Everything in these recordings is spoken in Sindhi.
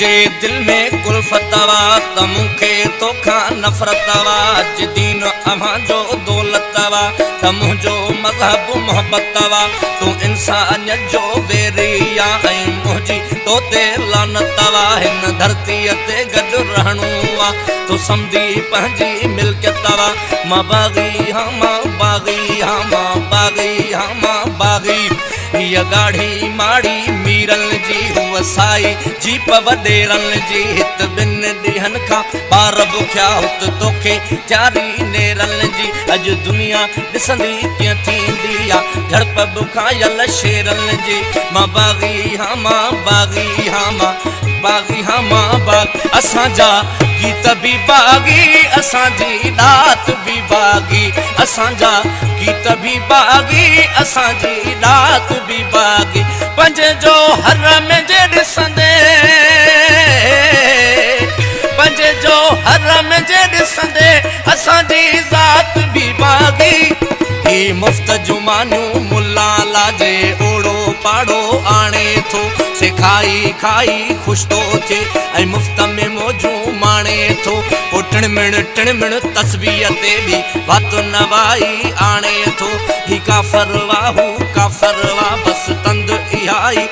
منهنجي دل ۾ ڪلفت وا ته مون کي توکان نفرت وا. اڄ دين اوهان جو دولت وا ته منهنجو مذهب محبت وا. تون انسانيت جو ويري آ ۽ منهنجي تو تي لعنت وا. هن ڌرتيء تي گڏ رهڻو آ، تو سمجهي پنهنجي ملڪيت وا. مان باغي هان، مان باغي هان، مان باغي هان، مان باغي. هيء ڳاڙهي ماڙي ميرن جي، هوء سائي جيپ وڏيرن جي. هت ٻن ڏينهن کان ٻار بکيا، هت توکي تياري نيرن جي. اڄ دنيا ڏسندي ڪيئن ٿيندي آ جهڙپ بکايل شيرن جي. مان باغي هان، مان باغي هان، مان باغي هان، مان باغ. اسان جا گيت به باغي، اسان جي ڏات به باغي. اسان جا گيت به باغي، اسان جي ڏات به باغي. پنهنجي جو هر ۾ جي ڏسندي، پنهنجي جو هر ۾ جي ڏسندي، اسان جي ذات به باغي. هي مفت جون مانيون ملا لاجي اوڙو پاڙو آڻي ٿو، سي کائي کائي خوش ٿو ٿئي ۽ مفت ۾ موجون ماڻي ٿو. پوء ٽڻمڻ ٽڻمڻ تسبيح تي به وات نوائي آڻي ٿو. هي ڪافر وا، هو ڪافر وا، بس تند اها ئي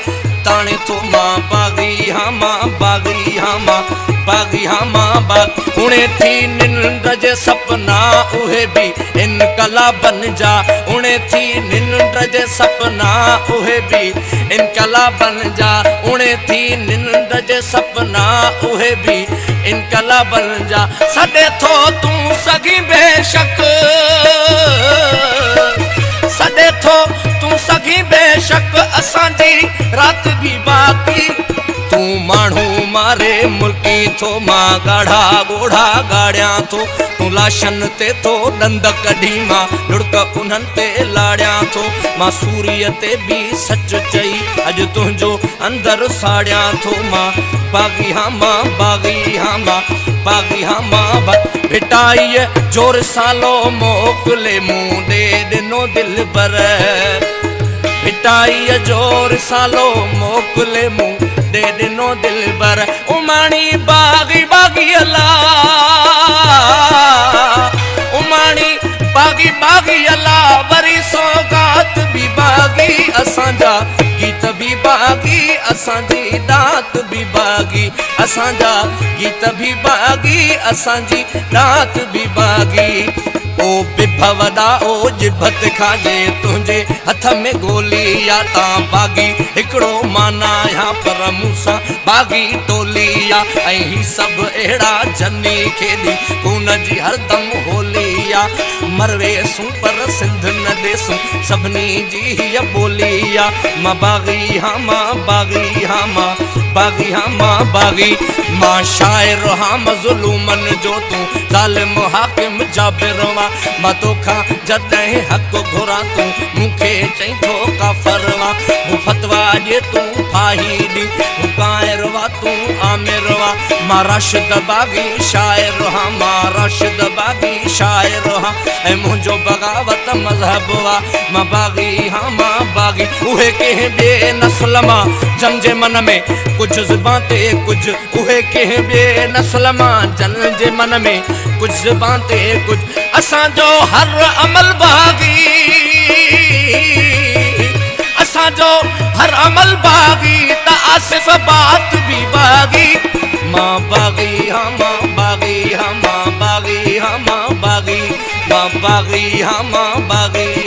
تاڻي ٿو. مان باغي هان، مان باغي هان، مان باغي هان، مان باغ. اڻي ٿي ننڊ جي سپنا اهي به انقلابن جا، اڻي ٿي ننڊ جي سپنا اهي به انقلابن جا، اڻي ٿي ننڊ جي سپنا اهي به انقلابن جا. سڏي ٿو تون سگهين بيشڪ، سڏي ٿو تون سگهين بيشڪ، اسان جي رات به باقي. تون ماڻهو ماري ملڪي ٿو، مان ڳاڙها ڳوڙها ڳاڙيان ٿو. تون لاشن تي ٿو ڏند ڪڍي، مان لڙڪ انهن تي لاڙيان ٿو. مان سوريء تي به سچ چئي اڄ تنهنجو اندر ساڙيان ٿو. مان باغي هان، مان باغي هان، مان باغي هان، مان. ڀٽائيء جو رسالو موڪلي مون ڏي ڏنو دلبر، ڀٽائيء جو رسالو موڪلي مون ڏي ڏنو دلبر. اماڻي باغي باغي الا، اماڻي باغي باغي الا، وري سوغات به باغي. اسان جا گيت به باغي، اسان جي ڏات به باغي. اسان جا گيت به باغي، اسان جي ڏات به باغي. او بڀ وڏا، او ڄڀ تي کاڄي، تنهنجي هٿ ۾ گولي آ. تان باغي هڪڙو مان آهيان، پر مون سان باغي ٽولي آ. ۽ هي سڀ اهڙا جني کيڏي خون جي هردم هولي آ. مرويسون پر سنڌ نه ڏيسون، سڀني جي هيء ٻولي آ. مان باغي هان، مان باغي هان، مان باغي هان، مان باغي. مان شاعر هان مظلومن جو، تون ظالم حاڪم جابر وا. مان توکان جڏهن حق گهران، تون مون کي چئين ٿو ڪافر وا. هو فتوا ڏي، تون ڦاهي ڏي، هو ڪائر وا، تون آمر وا. مان راشد باغي شاعر هان، مان راشد باغي شاعر هان، ۽ منهنجو بغاوت مذهب وا. مان باغي هان، مان باغي. اهي ڪنهن ٻئي نسل مان، جن جي من ۾ ڪجهه زبان تي ڪجهه، اهي ڪنهن ٻئي نسل مان، جن جي من ۾ ڪجهه زبان تي ڪجهه. اسان جو هر عمل باغي، اسان جو هر عمل باغي، ته آصف بات به باغي. مان باغي هان، مان باغي هان، مان باغي هان، مان باغي. مان باغي هان، مان باغي